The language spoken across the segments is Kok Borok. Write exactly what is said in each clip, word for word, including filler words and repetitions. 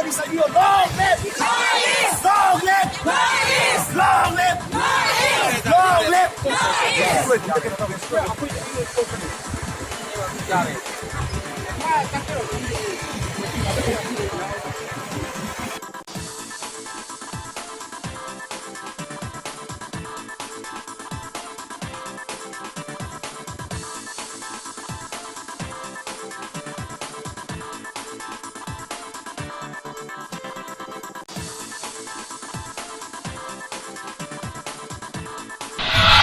Long live! Long live! Long live! Long live!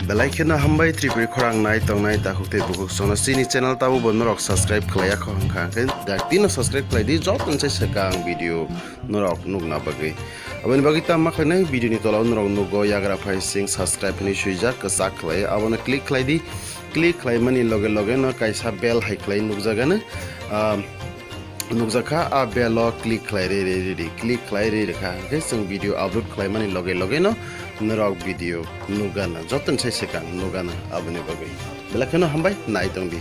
Belai kheno hambai Tripuri khorang nai tongnai takhuk tei bukhuk sono chini channel tabukbo norok subscribe khlaiya kho hwnkha hwnkhe dak tino subscribe khlai di joto se swkang video norok nukna bagwi. Aboni bagwi tamo khlainai video ni tola o norok nugo yagra phai sing subscribe hinwi swijak kwchak khlai abono click khlai di. Click khlaimani loge loge no kaisa bell hai khlai nukjagano. Ah, nukjakha, a bell o click khlai re re re re, click khlai re re kha hwnkhe chwng video upload khlaimani loge loge no norok video nukgana joto ni sai swkang nukgana aboni bagwi belai kheno hambai nai tongdi.